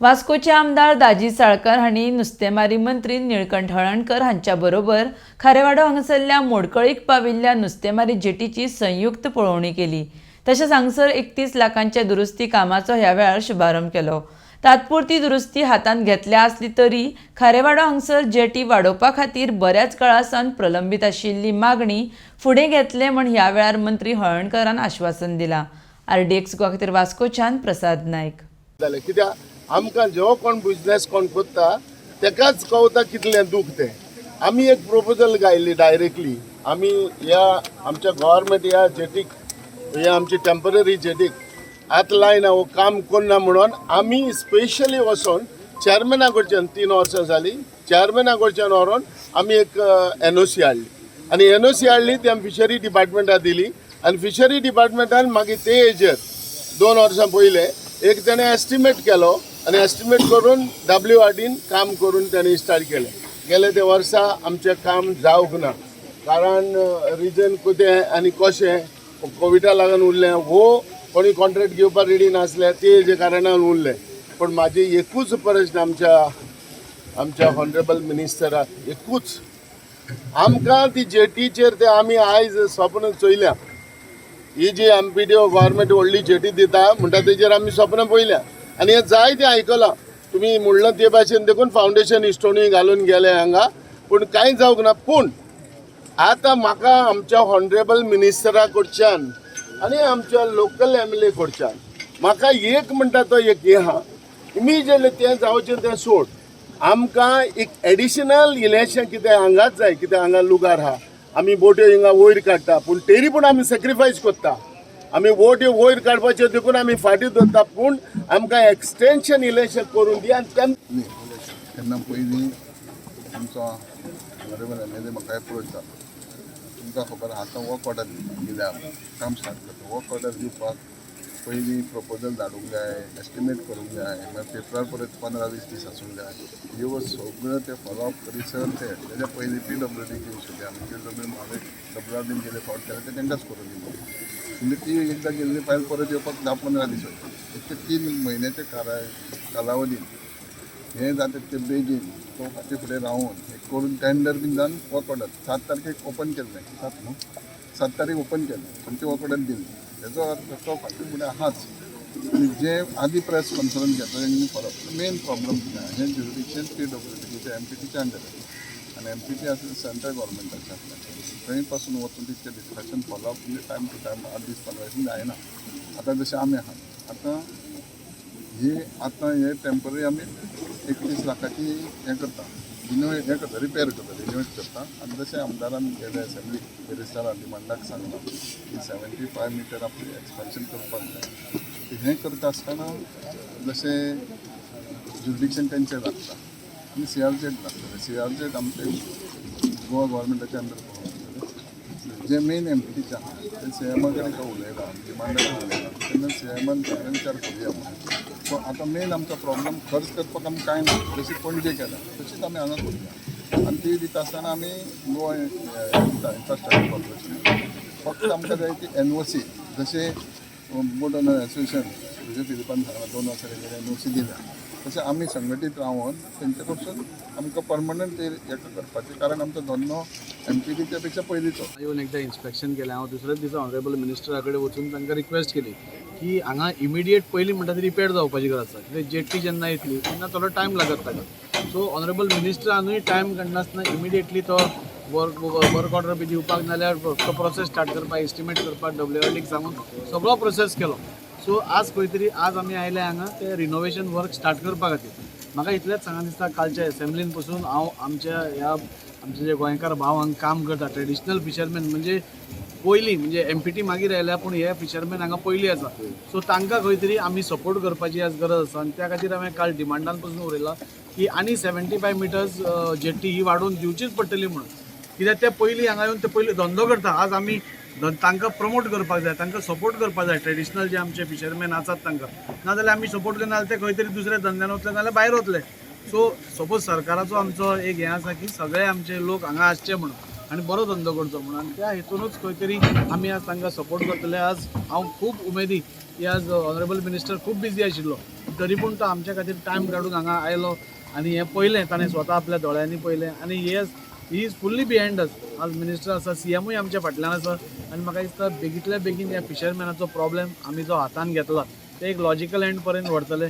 वास्कोचे आमदार दाजी साळकार हांणी नुस्तेमारी मंत्री निळकंठ हळणकर हांच्या बरोबर खारेवाडो हांगासरल्या मोडकळीक पाविल्ल्या नुस्तेमारी जेटीची संयुक्त पळोवणी केली. तशेंच हांगसर 31 लाखांच्या दुरुस्ती कामाचो ह्या वेळार शुभारंभ केलो. तात्पुरती दुरुस्ती हातांत घेतल्या आसली तरी खारेवाडो हांगसर जेटी वाडोवपा खातीर बऱ्याच काळा सावन प्रलंबीत आशिल्ली मागणी फुडें घेतले म्हण ह्या वेळार मंत्री हळणकरान आश्वासन दिलां. आरडीएक्स गोवा खातीर वास्कोच्यान प्रसाद नायक. जालें कित्याक आमकां जो कोण बिजनेस कोण करता तेकाच कळटा कितलें दूख तें. आमी एक प्रोपोजल घायल्ली डायरेक्टली आमी ह्या आमच्या गव्हर्मेंट ह्या जेटीक, ह्या आमची टेंपररी जेटीक आतां लायना हो काम करना म्हणून आमी स्पेशली वचोन चॅरमॅना कडच्यान, 3 वर्सां जालीं, चॅरमॅना कडच्यान व्हरोन आमी एक एनओसी हाडली आनी एनओसी हाडली ती आमी फिशरी डिपार्टमेंटाक दिली आनी फिशरी डिपार्टमेंटान मागीर ते हेजेर 2 वर्सां पयलें एक तेणें एस्टिमेट केलो आनी एस्टिमेट करून डब्ल्यू आर डीन काम करून तेणें स्टार्ट केलें. गेले ते वर्सा आमचें काम जावंक ना, कारण रिजन कितें आनी कशें, कोविडा लागून उरलें वो कोणी कॉन्ट्रॅक्ट घेवपाक रेडी नासले, ते हेजे कारणान उरलें. पूण म्हाजी एकूच प्रश्न आमच्या आमच्या ऑनरेबल मिनिस्टराक एकूच, आमकां ती जेटीचेर ते आमी आयज सपन चोयल्या. ही जी एमपीटी गव्हर्मेंट व्हडली जेटी दिता म्हणटा तेजेर आमी सपनां पळयल्या आनी हें जायतें आयकलां. तुमी म्हणलां ते भाशेन देखून फावंडेशन इस्टोनी घालून गेले हांगा, पूण कांय जावंक ना. पूण आतां म्हाका आमच्या ऑनरेबल मिनिस्टरा कडच्यान आनी आमच्या लोकल एमएलए कडच्यान म्हाका एक म्हणटा तो एक हें आहा, इमिजिएटली तें जावचें तें सोड, आमकां एक एडिशनल इलेक्शन कितें हांगाच जाय. कितें हांगा लुगार आहा, आमी बोट्यो हिंगा वयर काडटा, पूण तरी पूण आमी सेक्रिफायस करता. आमी बोट्यो वयर काडपाच्यो देखून आमी फाटीं दवरता, पूण आमकां एक्सटेंशन इलेक्शन करून दी आनी तेम न्ही, तेन्ना पयलीं आमचो ऑनरेबल एमएलए म्हाका एप्रोच जालो. तुमकां खबर आहा, आतां वर्क ऑर्डर दिल्या आमी, काम स्टार्ट करता. वर्क ऑर्डर दिवपाक पयलीं प्रपोजल धाडूंक जाय, एस्टिमेट करूंक जाय, मागीर पेपरार परत 15-20 दीस आसूंक जाय. ह्यो सगळ्यो ते फॉलोअप करीसर ते तेज्या पयलीं पीडब्ल्यूडीचे इशू ते आमी पीडब्ल्यू हांवें डब्ल्यू आर डीन गेले फावट केले ते तांकांच करून दिले. म्हणजे ती एकदां गेल्ली फायल परत येवपाक 10-15 दीस वयता. एक ते 3 म्हयन्याच्या कालावधीन हें जाता ते बेगीन तो फाटीं फुडें रावून हें करून टेंडर बीन जावन वर्क ऑर्डर 7 तारखेक ओपन केल्लें, 7 न्हू, 7 तारीख ओपन केलें, आनी ती वर्क ऑर्डर दिली. तेजो अर्थ तो फाटीं फुडें आहाच. आनी जे आदी प्रेस कॉन्फरन्स घेता तेंणी फरक मेन प्रॉब्लम कितें आहा, हें ज्युरिडिक्शन पीडब्ल्यूडीचें एमपीटीच्या अंडर आनी एमपीटी आसा सेंट्रल गव्हर्मेंटाचें आसलें, थंय पासून वचून तितकें डिस्कशन फॉलोअप म्हणजे टायम टू टायम 8 दीस 15 दीस जायना. आतां जशें आमी आहा, आतां ही आतां हे टेंपररी आमी 31 लाखाची हें करता, रिनोवेट हें करता, रिपेर करता, रिनोवेट करता. आनी जशें आमदारान गेले असेंब्ली मिनिस्टरान डिमांडाक सांगलां की 75 मिटर आपली एक्सपेन्शन करपाक जाय. हें करता आसतना जशें ज्युरिडिक्शन तेंचें लागता आनी सीआरझेड लागता. सीआरझेड आमचे गोवा गव्हर्मेंटाच्या अंडर जे मेन एमपीटीचे आहा ते सीएमा कडेन उलयला, डिमांडा कडेन उलयला, तेन्ना सीएमान सगळें विचार करुया म्हणून. सो आतां मेन आमचो प्रॉब्लम, खर्च करपाक आमी कांय ना. जशी पणजे केला तशीच आमी हांगा करुया आनी ती दिता आसतना आमी गोवा दिता इन्फ्रास्ट्रक्चर कॉर्पोरेशन. फक्त आमकां जाय ती एनओसी. जशें बोट ओनर एसोसिएशन जशें फिलिपान सांगलां, 2 वर्सां एनओसी दिल्या, तशें आमी संघटीत रावन तेंचे कडसून आमकां परमनंट ते हेका करपाचें, कारण आमचो धंदो एमपीटीच्या पेक्षा पयलींचो. येवन एकदां इन्स्पेक्शन केलें. हांव दुसऱ्याच दिसा ऑनरेबल मिनिस्टरा कडेन वचून तांकां रिक्वेस्ट केली की हांगा इमिडिएट पयलीं म्हणटा ती रिपेर जावपाची गरज आसा, कित्याक जेट्टी जेन्ना येतली तेन्ना थोडो टायम लागत ताका. सो ऑनरेबल मिनिस्टरानूय टायम काडनासतना इमिडिएटली तो वर्क ऑर्डर बी दिवपाक, नाल्यार तो प्रोसेस स्टार्ट करपाक, एस्टिमेट करपाक, डब्ल्यू आर डीक सांगून सगळो प्रोसेस केलो. सो आज खंय तरी आज आमी आयले हांगा ते रिनोवेशन वर्क स्टार्ट करपा खातीर. म्हाका इतलेंच सांगन दिसता, कालच्या एसेंब्लीन पसून हांव आमच्या ह्या आमचे जे गोंयकार भाव हांगा काम करता, ट्रेडिशनल फिशरमॅन, म्हणजे पयलीं म्हणजे एमपीटी मागीर आयल्या, पूण हे फिशरमॅन हांगा पयलीं आसा. सो तांकां खंय तरी आमी सपोर्ट करपाची आज गरज आसा आनी त्या खातीर हांवें काल डिमांडान पसून उलयलां की आनी 75 मिटर्स जेट्टी ही वाडोवन दिवचीच पडटली म्हणून, कित्याक ते पयलीं हांगा येवन ते पयलीं धंदो करता. आज आमी तांकां प्रमोट करपाक जाय, तांकां सपोर्ट करपाक जाय, ट्रेडिशनल जे आमचे फिशरमॅन आसात तांकां. नाजाल्यार आमी सपोर्ट करना जाल्यार ते खंय तरी दुसऱ्या धंद्यान वतले, नाजाल्यार भायर वतले. सो सपोज सरकाराचो आमचो एक हें आसा की सगळे आमचे लोक हांगा आसचे म्हणून आनी बरो धंदो करचो म्हणून, आनी त्या हेतूनच खंय तरी आमी आज तांकां सपोर्ट करतले. आज हांव खूब उमेदी की आज ऑनरेबल मिनिस्टर खूब बिजी आशिल्लो. तरी पूण तो आमच्या खातीर टायम काडून हांगा आयलो आनी हें पळयलें ताणें स्वता आपल्या दोळ्यांनी पळयलें आनी yes, he is fully behind us. आज मिनिस्टर आसा, सीएमूय आमच्या फाटल्यान आसा आनी म्हाका दिसता बेगींतल्या बेगीन ह्या फिशरमॅनाचो प्रॉब्लेम आमी जो हातान घेतला ते एक लॉजिकल एंड पर्यंत व्हरतले.